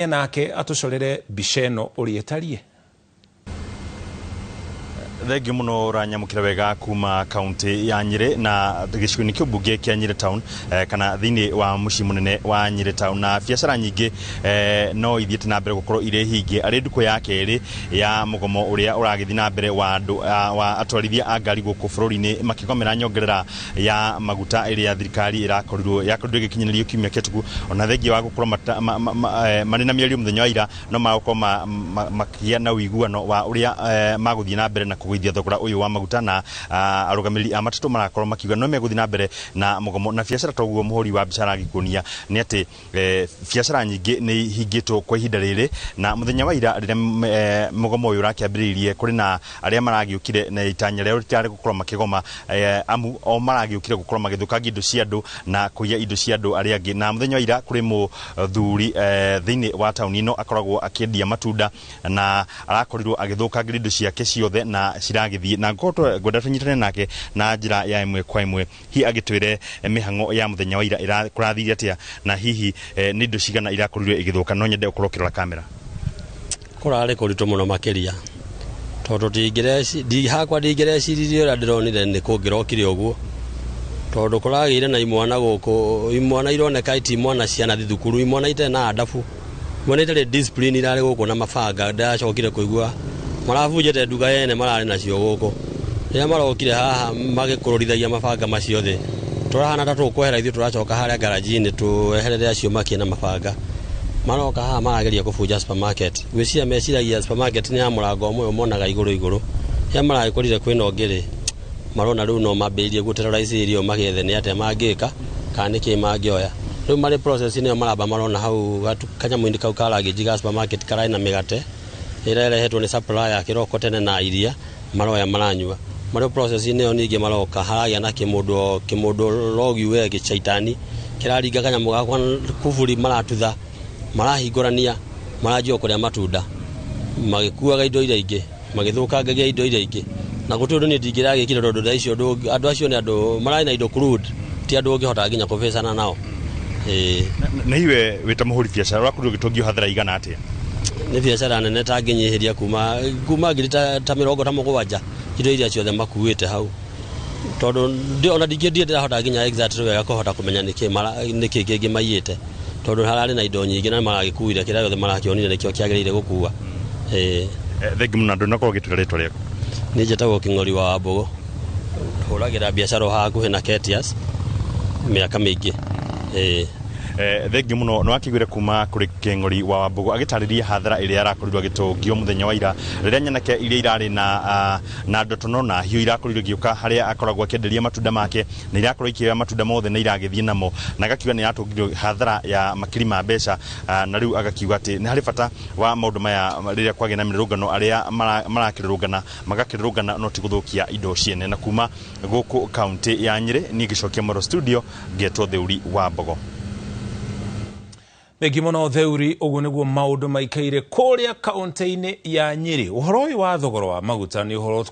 Nake atũcorere mbica ĩno ũrĩa ĩtariĩ. Thengiũ mũno ũranyamũkĩra wega kuma kaunti ya Nyĩrĩ na gĩcigo-inĩ kĩa mbunge kĩa Nyĩrĩ town, kana thĩinĩ wa mũciĩ mũnene wa Nyĩrĩ town. Na biacara nyingĩ no ithiĩte na mbere gũkorwo irĩ hinge arĩ ndukũ ya kerĩ ya mũgomo ũrĩa ũragĩthiĩ na mbere wa andũ wa atwarithia a ngari gũkũ bũrũri-inĩ, makĩgomera nyongerera ya maguta ĩrĩa thirikari ĩrakorirwo yakorirwo ĩgĩkinyanĩrio kiumia kĩhĩtũku. Ona thengia wa gũkorwo marĩ na mĩario mũthenya wa ira, no magũkorwo makĩgĩa na ũiguano wa ũrĩa magũthiĩ na mbere na kũgũithia thogora ũyũ wa maguta. Na arũgamĩrĩri a matatũ marakorwo makiuga no megũthiĩ na mbere na mũgomo na biacara. Toguo mũhũri wa biacara agĩkuonia nĩ atĩ biacara nyingĩ nĩ ihingĩtwo kwa ihinda rĩrĩ. Na mũthenya wa ira rĩrĩa mũgomo ũyũ ũrakĩambĩrĩirie, kũrĩ na arĩa maragĩũkire na itanya rĩao rĩtiarĩ gũkorwo makĩgoma, amu o maragĩũkire gũkorwo magĩthũkangia indo cia andũ na kũiya indo cia andũ arĩa angĩ. Na mũthenya wa ira kũrĩ mũthuri thĩinĩ wa taũni ĩno akoragwo akĩendia matunda na arakorirwo agĩthũkangĩria indo ciake ciothe na ciragĩthiĩ. Na ngorwo ngwenda tũnyitane nake na njĩra ya ĩmwe kwa ĩmwe, hihi agĩtwĩre mĩhang'o ya mũthenya wa ira kũrathire atĩa, na hihi nĩ indo cigana irakorirwo igĩthũka. No nyende ũkorwo ũkĩrora kamera. Kũrarĩ kũritũ mũno makĩria, tondũ hakwa ndingĩreciririe ũrĩa ndĩronire nĩ kũngĩrokire ũguo, tondũ kũragĩire na imwana gũkũ, imwana ironeka iti imwana ciana thukuru, imwana itarĩ na adabu, imwana itarĩ discipline irarĩ gũkũ na mabanga. Ndĩracokire kũigua marabunjĩte nduka yene mararĩ nacio gũkũ. Rĩrĩa marokire haha magĩkũrũrithagia mabanga macio thĩ, tũrahana ta tũkwehera ithuĩ, tũracoka harĩa garaji-inĩ tweherere acio makĩ na mabanga. Maroka haha marageria kũbunja supermarket. Gwĩciria meciragia supermarket nĩ ya mũrango ũmwe monaga igũrũ igũrũ. Rĩrĩa maragĩkorire kwĩna ũngĩ rĩ, marona rĩu no mambĩrĩrie gũterrorize area, magĩethe nĩ atĩa mangĩka kana nĩ kĩĩ mangĩoya. Rĩu marĩ process ĩyo maramba marona hau kanyamũ-inĩ kau ka luggage ga supermarket kararĩ na mĩgate ĩrĩa ĩrehetwo nĩ supplier kĩroko tene na iria maroya maranyua. Marĩ process ĩyo ningĩ maroka haragĩa na kĩmũndũ kĩmũndũ rogi we gĩcaitani kĩraringa kanyamũ gakwa kuburi, maratutha, marahingũrania, maranjia kũrĩa matunda, magĩkuaga indo iria ingĩ, magĩthũkangagia indo iria ingĩ. Na gũtirĩ ũndũ niĩ ndingĩragĩkire, tondũ thaa icio andũ acio nĩ andũ mararĩ na indo crude, ti andũ ũngĩhota nginya kũbĩcana nao. Ĩĩ. Na iwe wĩ ta mũhũri biacara ũrakorirwo ũgĩtũngio hathara igana atĩa? Nĩ biacara nene tangĩnyihĩria kuma ngiri ta 70 indo iria ciothe makuĩte hau, tondũ ona ndingĩ ndĩrahota nginya exactly wega kũhota kũmenya nĩkĩ kĩngĩ maiyĩte, tondũ hararĩ na indo nyingĩ na maragĩkuire kĩrĩa gĩothe marakĩonire nĩkĩo kĩagĩrĩire gũkua. Ĩĩ. Thengi mũno. Andũ nakorwo ũgĩtwĩra rĩtwa rĩaku. Niĩ njĩtagwo Kĩng'ori wa Wambũgũ, hũragĩra biacara o haha hakuhĩ na Ketias mĩaka mĩingĩ. Ĩĩ. Thengi mũno. Nĩ wakĩiguire kuma kũrĩ Kĩng'ori wa Wambũgũ agĩtarĩria hathara ĩrĩa arakorirwo agĩtũngio mũthenya wa ira, rĩrĩa nyanake iria irarĩ na ndotono na hiũ irakorirwo igĩũka harĩa akoragwo akĩenderia matunda make na irakorwo ikĩoya matunda mothe na iragĩthiĩ namo, na agakiuga nĩ aratũngirio hathara ya makiri ma mbeca. Na rĩu agakiuga atĩ nĩ harĩ bata wa maũndũ maya rĩrĩa kwagĩa na mĩrũrũngano, arĩa marakĩrũrũngana magakĩrũrũngana no ti gũthũkia indo ciene. Na kuma gũkũ kaunti ya Nyĩrĩ, niĩ ngĩcokia Moro studio, ngetwo Theuri wa Mbogo. Thengi mũno Theuri. Ũguo nĩguo maũndũ maikaire kũrĩa kaunti-inĩ ya Nyĩrĩ. Ũhoro ũyũ wa thogora wa maguta nĩ ũhoro.